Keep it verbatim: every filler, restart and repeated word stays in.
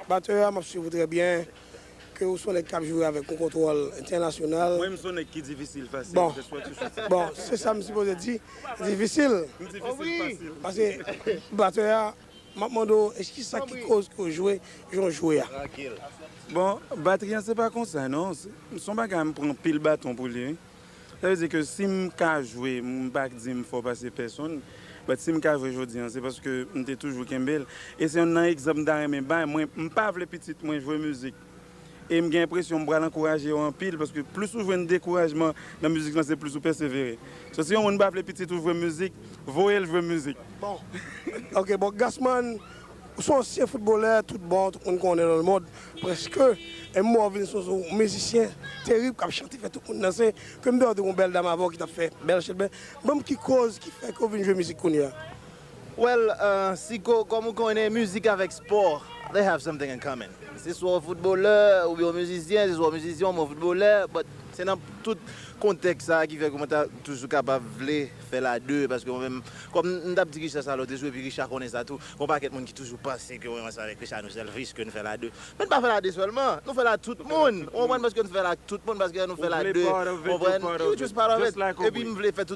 Batè a, m ap swiv ou trè byen, ke ou se yon nèg k ap jwe avèk yon kontwòl entènasyonal. Mwen, m se yon nèg ki difisil fasil, Bon. That's what you should say. Bon, se sa m sipoze di, difisil. M difisil fasil. Paske batè a, m ap mande w, èske sa ki koz ke w jwe jan w jwe a? Bon, batri an se pa konsa non. Se se yon bagay m pran pil baton pou li, wi. Sa vle di ke si m ka jwe, m pa di m fò pase pèsonn, but si m ka jwe jodi an, se paske m te toujou kenbe l. E se youn nan egzanp m ta renmen bay, mwen, m pa vle pitit mwen jwe mizik. E m gen enpresyon m pral ankouraje yo anpil, paske plis ou jwenn dekourajman nan mizik lan, se plis ou pèsevere. So, si yon moun pa vle pitit ou jwe mizik, voye l jwe mizik. Bon. Ok, bon, Gassman, ou se yon ansyen foutbolè, tout bon, tout moun konnen nan lemonn, prèske. E m wè w vin se yon mizisyen terib k ap chante, fè tout moun danse, ke m te wè w te gen yon bèl dam avè w ki t ap fè bèl chelbè. Ban m ki koz ki fè ke w vin jwe mizik kounye a? Well, uh, Siko, kòm ou konnen, mizik avèk spò, they have something in common. Se swa w foutbolè, oubyen w mizisyen, se swa w mizisyen, oubyen w foutbolè, but se nan tout kontèks sa a ki fè ke mwen ta toujou kapab vle fè la de, paske mwen menm, kòm m t ap di Richard sa lòt jou, epi Richard konnen sa tou, gon pakèt moun ki toujou panse ke mwen ansanm avèk Richard nou selfish, ke nou fè la de. Men n pa fè la de sèlman, nou fè la ak tout moun. Ou konprann? Paske nou fè la ak tout moun, paske nou fè la de. Ou konprann? You just part of it. Epi m vle fè tout